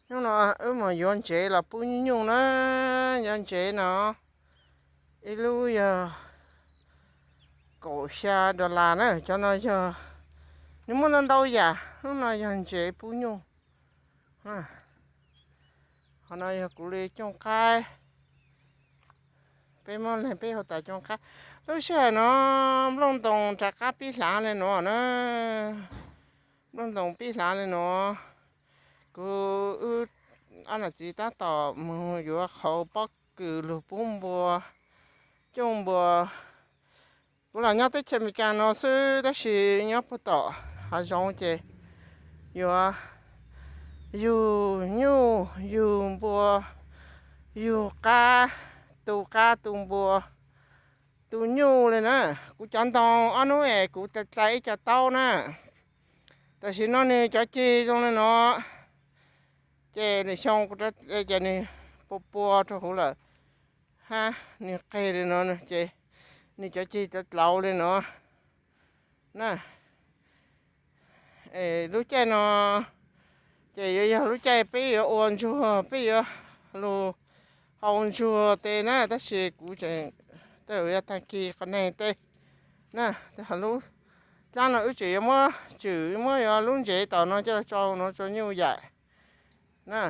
Hnub no wb mus yuav ntsev los pub nyuj na, yuav ntsev no. Ib lub yog kaum xya dollar na, cov no yog, nws muaj ntau ntau yam, hnub no yog ntsev pub nyuj. Qhov no yog kuv li cooj qaib, peb muab leeg peb hu tas cooj qaib. Lub sij hawm no nplooj ntoos rov qab pib hlav li no na, nplooj ntoos pib hlav li no. Kuv wb ob niam txiv tab tom mus yuav qhauv pob kws lug pub npua, cooj npua. Kuv los nyob teb chaws Amelikas no xwb tab sis nyob puag tom hav zoov ces yuav yug nyuj yug npua, yug qab, tu qab tu npua, tu nyuj li na. Kuv cov ntoo ob hnub es kuv dlai ib co taub na, tam sim no nws cov ceg zoo li no, ces lwm xyoo kuv rov ces nws pua pua rau huv lawm, hab nws qeg li no ces nws cov ceg dlauv dlauv li no na. Lub caij no ces yuav yog lub caij peb yuav ua ntsuag, peb yuav lug hau ntsuag tes na, tab sis kuv tseem, tej zaum yuav tag kis qhov neeg tej na. Lub dlaab no wb tseem yuav muab tswm, muab yuav lub ntsev tom no coj los tso no tso nyuj yaim na.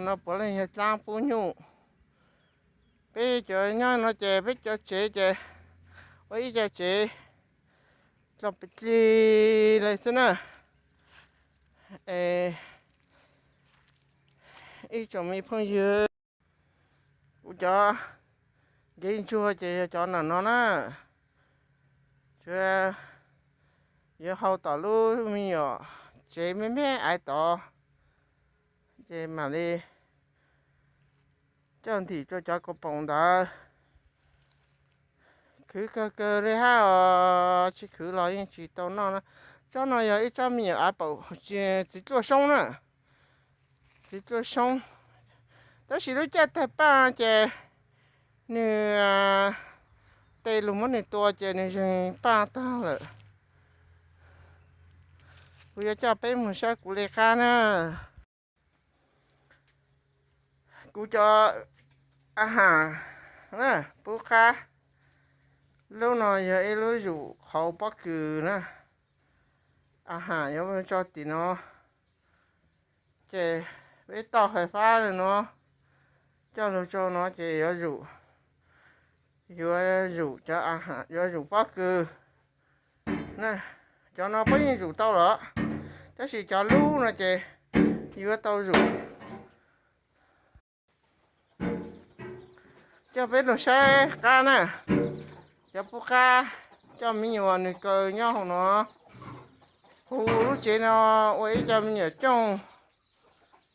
No puav leej yog dlaab pub nyuj. Peb cov nyob no ces peb cov tsev ces ua ib co tsev dlog pes dlig li xwb na. Ib tsoom me phooj ywg, kuv cov nkev ntsuag ces yog cov no no na. Tsuav yuav hau tom lub me nyuam tsev me me aiv tod, ces mam li coj ntim rau cov kaus poom ntawd. Khwv kawg kawg li hab os, tsis khwv los yeej tsis tau noj na. Tsob no yog ib tsob me nyuam av paum txiv tluaj soob na, txiv tluaj soob. Tab sis lub caij tawg paaj ces nws tes lug muab nws tua ces nws zeeg paaj tag lawm. Kuv yuav coj peb mus saib kuv li qab na. Kuv cov a has pub qab. Lub no yog ib lub zum qhauv pob kws na. A has yuav tso tim no, ces peb toj fais fab li no, coj lug rau no ces yuav zum, yuav zum cov a has, yuav zum pob kws. Cov no puab yeej zum tau los, tab sis cov lub no ces yuav tau zum. Coj peb lug saib qab na. Cov pub qab, coj me nyuam nws kaw nyob hauv no. Hu lub tsev no ua ib co me nyuam cooj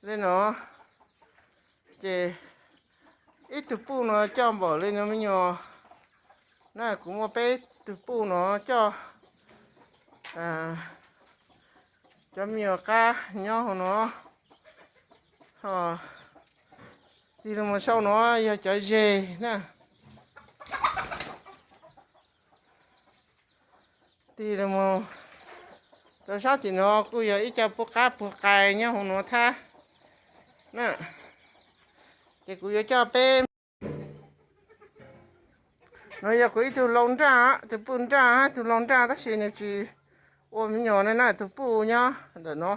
li no, ces ib tug puj no coj npaum li no me nyuam na. Kuv muaj peb tug puj no coj cov me nyuam qab nyob hauv no. Tig lug mus sau no yog cov zeg na. Tig lug mus rau sab tim no kuj yog ib co pub qab puag qais nyob hauv no thab na. Ces kuv yuav coj peb, no yog kuv ib tug lau nraj, tug puj nraj hab tug lau nraj tab sis nws tsis ua me nyuam ne na. Tug puj nyob ntawm no,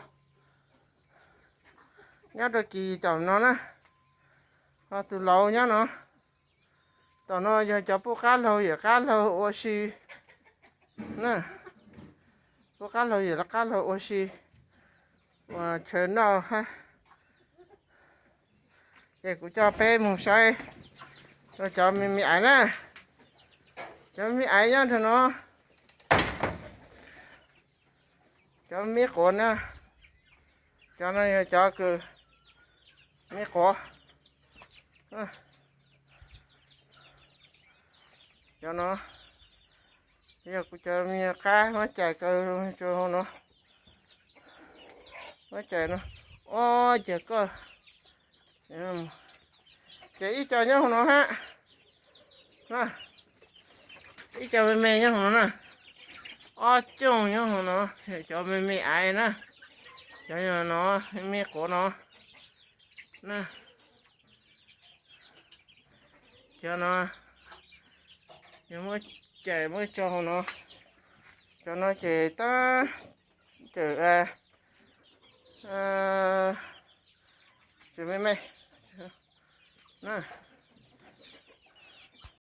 nyob rau kis tom no na, ho tug laus nyob no. Tom no yog cov puj qab laug yawm qab laug ua si na. Puj qab laug yawm qab laug ua si, ua chaw noj hab. Ces kuv coj peb mus saib rau cov me me aiv na. Cov me me aiv nyob nrag no. Cov me quav na, cov no yog cov kws me quav. Cov no yog kuv cov me nyuam qab muab cais kaw rau hauv no. Muab cais no, ob cag koj, ces ib co nyob hauv no hab. Ib co me me nyob hauv no na. Ob cooj nyob hauv no, cov me me aiv na. Cov no me quav no, Na, cov no, yog muab cais muab tso hauv no, cov no ces tab cawm, cawm me me na.